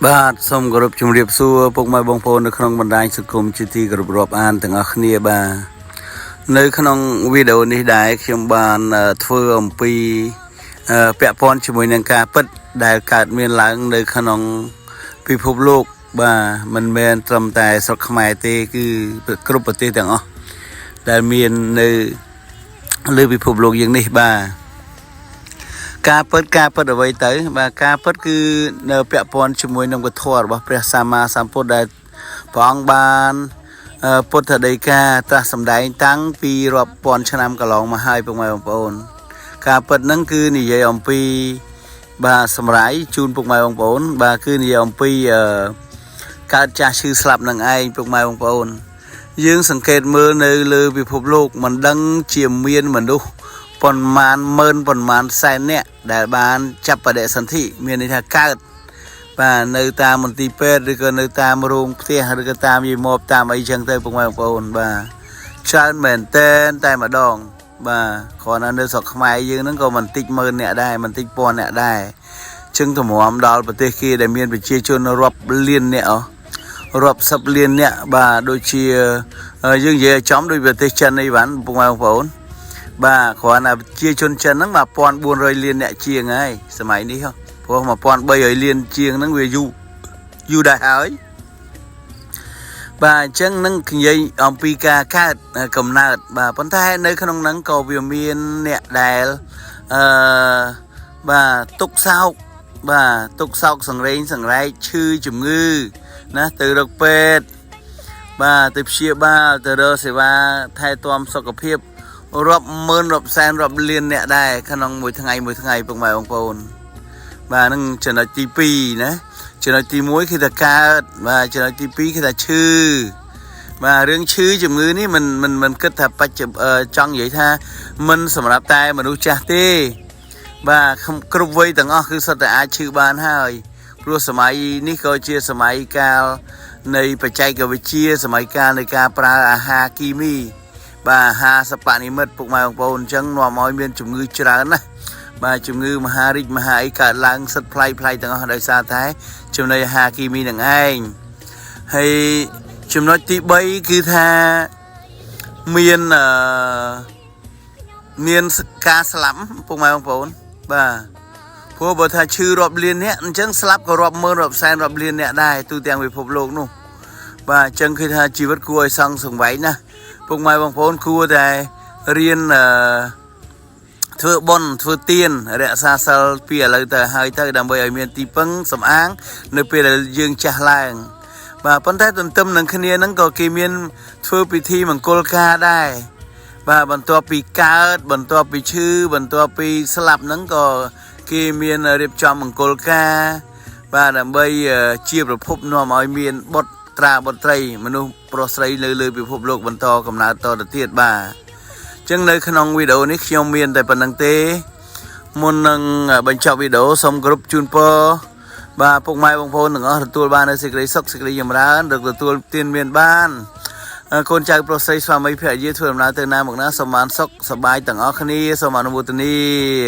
បាទសូមគោរពជំរាបសួរពុកម៉ែបងប្អូននៅក្នុងបណ្ដាញសង្គមជាទីគោរពរាប់អានទាំងអស់គ្នាបាទនៅក្នុងវីដេអូនេះដែរខ្ញុំបានធ្វើអំពីពាក់ព័ន្ធជាមួយនឹងការពិតដែលកើតមានឡើងនៅក្នុងពិភពលោកបាទមិនមែនត្រឹមតែស្រុកខ្មែរទេគឺគ្រប់ប្រទេសទាំងអស់ដែលមាននៅលើពិភពលោកយើងនេះបាទ ការពិតការពិតអ្វីទៅ បាទការពិតគឺនៅពាក់ព័ន្ធជាមួយនឹងវធរបស់ព្រះសម្មាសម្ពុទ្ធដែលព្រះអង្គបានពុទ្ធដីកាត្រាស់សម្ដែងតាំងពីរាប់ពាន់ឆ្នាំកន្លងមកហើយពុកម៉ែបងប្អូន ការពិតហ្នឹងគឺនិយាយអំពីបាទសម្រាយជូនពុកម៉ែបងប្អូន បាទគឺនិយាយអំពីកើតចាស់ឈឺស្លាប់នឹងឯងពុកម៉ែបងប្អូន យើងសង្កេតមើលនៅលើពិភពលោកមិនដឹងជាមានមនុស្សប៉ុន្មានម៉ឺនប៉ុន្មានសែននាក់ដែលបានចាប់បដិសន្ធិមានន័យថាកើតបាទនៅតាមមន្ទីរពេទ្យឬក៏នៅតាមរោងផ្ទះឬក៏តាមយាយម៉បតាមអីចឹងទៅពុកម៉ែបងប្អូនបាទច្រើនមែនតែនតែម្ដង បាទគ្រាន់តែនៅស្រុកខ្មែរយើងហ្នឹងក៏មិនតិចម៉ឺនអ្នកដែរមិនតិចពាន់អ្នកដែរចឹងទម្រាំដល់ប្រទេសគេដែលមានប្រជាជនរាប់លានអ្នកអស់ រាប់សិបលានអ្នកបាទដូចជាយើងនិយាយឲ្យចំដូចប្រទេសចិនអីវ៉ាន់ពុកម៉ែបងប្អូនបាទគ្រាន់តែប្រជាជនចិនហ្នឹង1400លានអ្នកជាងហើយសម័យនេះហ៎ព្រោះ1300លានជាងហ្នឹងវាយូរយូរដែរហើយបាទអញ្ចឹងនឹងនិយាយអំពីការកើតកំណើតបាទប៉ុន្តែនៅក្នុងហ្នឹងក៏វាមានអ្នកដែលអឺបាទទុកសោកបាទទុកសោកសង្រេងសង្រែកឈឺជំងឺណាទៅរកពេទ្យបាទទៅព្យាបាលទៅរកសេវាថែទាំសុខភាពរាប់ម៉ឺនរាប់សែនរាប់លានអ្នកដែរក្នុងមួយថ្ងៃមួយថ្ងៃពុកម៉ែបងប្អូនបាទហ្នឹងចំណុចទី2ណាចំណុចទី1គឺថាកើតបាទចំណុចទី2គឺថាឈឺបាទរឿងឈឺជំងឺនេះមិនមិនមិនគិតថាបច្ចុប្ចង់និយាយថាមិនសម្រាប់តែមនុស្សចាស់ទេ បាទគ្រប់វ័យទាំងអស់គឺសុទ្ធតែអាចឈឺបានហើយព្រោះសម័យនេះក៏ជាសម័យកាលនៃបច្ចេកវិទ្យាសម័យកាលនៃការប្រើអាហារគីមី បាទអាហារសបនិមិត្តពុកម៉ែបងប្អូនអញ្ចឹងនាំឲ្យមានជំងឺច្រើនណាស់បាទជំងឺមហារីកមហាអីកើតឡើងសិតប្លែកប្លែកទាំងអស់ដោយសារតែចំណីអាហារគីមីនឹងឯងហើយចំណុចទី3គឺថាមានមានការស្លាប់ពុកម៉ែបងប្អូនបាទព្រោះបើថាឈឺរាប់លានអ្នកអញ្ចឹងស្លាប់ក៏រាប់ម៉ឺនរាប់សែនរាប់លានអ្នកដែរទូទាំងពិភពលោកនោះបាទអញ្ចឹងគឺថាជីវិតគួរឲ្យសង្សង្វែងណាស់ពុកម៉ែបងប្អូនគួរតែរៀនអឺធ្វើបុណ្យធ្វើទានរក្សាសិលពីឥឡូវទៅហើយទៅដើម្បីឲ្យមានទីពឹងសំអាង នៅពេលដែលយើងចាស់ឡើង បាទប៉ុន្តែទន្ទឹមនឹងគ្នាហ្នឹងក៏គេមានធ្វើពិធីមង្គលការដែរបាទបន្ទាប់ពីកើតបន្ទាប់ពីឈឺបន្ទាប់ពីស្លាប់ហ្នឹងក៏គេមានរៀបចំមង្គលការបាទដើម្បីជាប្រភពនាំឲ្យមានបុត្រត្រាបុត្រីមនុស្សប្រុសស្រីនៅលើពិភពលោកបន្តកំណើតតទៅទៀតបាទអញ្ចឹងនៅក្នុងវីដេអូនេះខ្ញុំមានតែប៉ុណ្ណឹងទេមុននឹងបញ្ចប់វីដេអូសូមគោរពជូនពរបាទពុកម៉ែបងប្អូនទាំងអស់ទទួលបាននូវសេចក្តីសុខសេចក្តីចម្រើនឬទទួលទានមានបាន កូនចៅប្រុសស្រីស្វាមីភរិយាធ្វើដំណើរទៅណាមកណាសូមបានសុខសប្បាយទាំងអស់គ្នាសូមអនុមោទនា។